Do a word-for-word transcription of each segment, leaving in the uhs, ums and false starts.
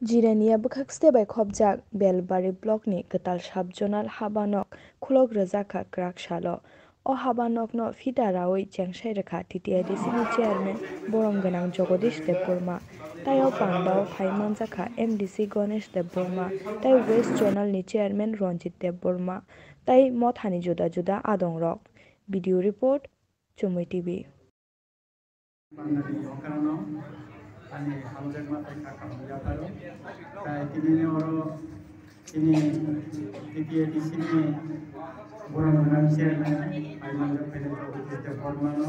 Jirania bwkhak site bai khopjak Belbari blockni kwtal sub-zonal habanok khulok rwjak kha kwrak salo. O habanokno phita raui chengsai rwkha T T A D C ni chairman borom gwnang Jagadish Debbarma, tei o pandao phai manjak kha M D C Ganesh Debbarma tei West Zonal ni chairman Ranjit Debbarma tei mothani juda juda adongrok. Video report, Chumui T V. Bangani okrano ani hamjakma tei kha kaham yapharo. Tai tinini oro chini T T A D C ni borom gwnang chairman, Paimanjak Phainai Jagadish Debbarmano,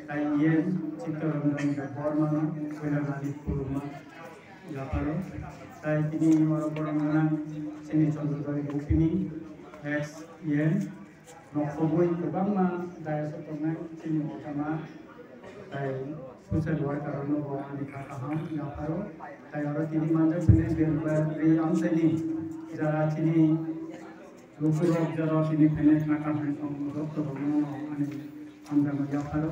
tai E M Chittaranjan Debbarmano, puila nani khulumma yapharo. Tai tini oro borom gwnang chini Chandrodaya Bupini, ex E M, Noksobwi kwbangma dayas-o tongnai chini motama tai social worker rokno bo ani kha kaham yapharo. Tai oro tini manjak sini Belbari amchaini jara chini lukurok jara tini phainai kha kaham tong joto rokno ani hamjakma yapharo.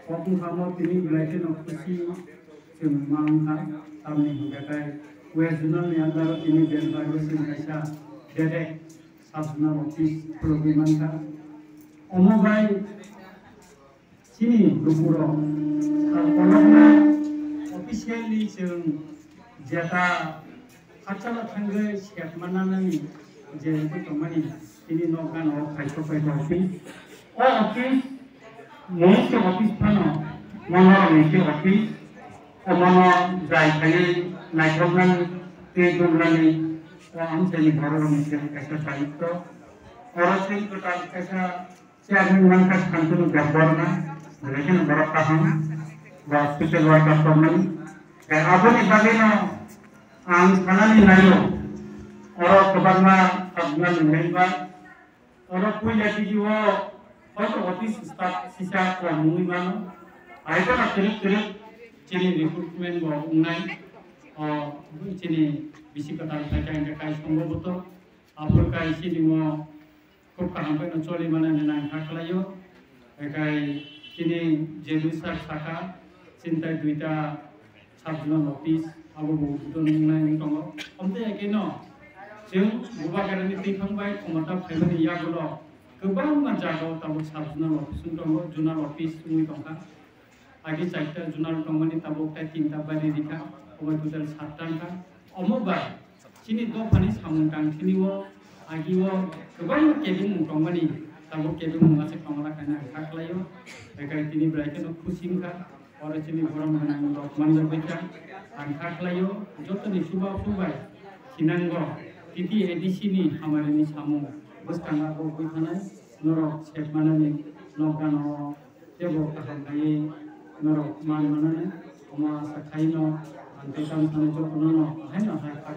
Kokni samo tini belai kheno khusi chwng ma wngkha, tamni hwnkhe tai West Zonal ni under o tini Belbari o chwng kaisa bedek sub-zonal office khulogwi mankha. Omo bai chini lukurok sal kolokma officially chwng jeta khakchangma thangwi sep mananani je wngwi tongmani tini nokgano khaisok bai tongsi. O office, muisto office phano, mono muisto office, omono jai khaiwi naithoknani tei duknani, o amchaini bororokni simi kaisa dayitto. Oro tei kwtal kaisa chairman wngkha Shantanu Debbarma, belai kheno borok kaham, ba social worker tongmani. Tei aboni bagwino ang sanani naio, oro kwbangma sabjani member, oro puila video hoito office staff sisa kom wngwi mano. Aitana twrwk twrwk chini recruitment bo wngnai, o chini bisi kwtal phaikha hwnkhe kai songo boto, aphuru kai chini mo khub kaham khe no choli mano hinwi ang kha khlaio. Ekai chini je bwsak sakha, chini tai duita sub-zonal office, abo bo udon wngnai wng tongo. Omtwi hai khe no chwng Bubagrani twiphang bai Khumota phaimani yagulo kwbangma jaga o tabuk sub-zonal office wng tongo, zonal office wngwi tongkha. Agi chaita zonal tongmani tabuk tai tinta bari rikha, obo total satta wngkha. Omo bai chini dophani samung tang sini o agi o kwbangma kebengmung tongmani, tabuk kebengmung aswk tongla khaina ang kha khlaio. Bekai tini belai kheno khusi wngkha, oro chini borom gwnang rok manjak baikha. Ang kha khlaio jotoni chuba chubai thinango T T A D C ni hamarini samung bwskango bo bui thanai norok sep manani nokgano. Teibo kaham khlaiwi norok man manani, omo asa khaino ang tei tamo sanai jotono no haino hai kha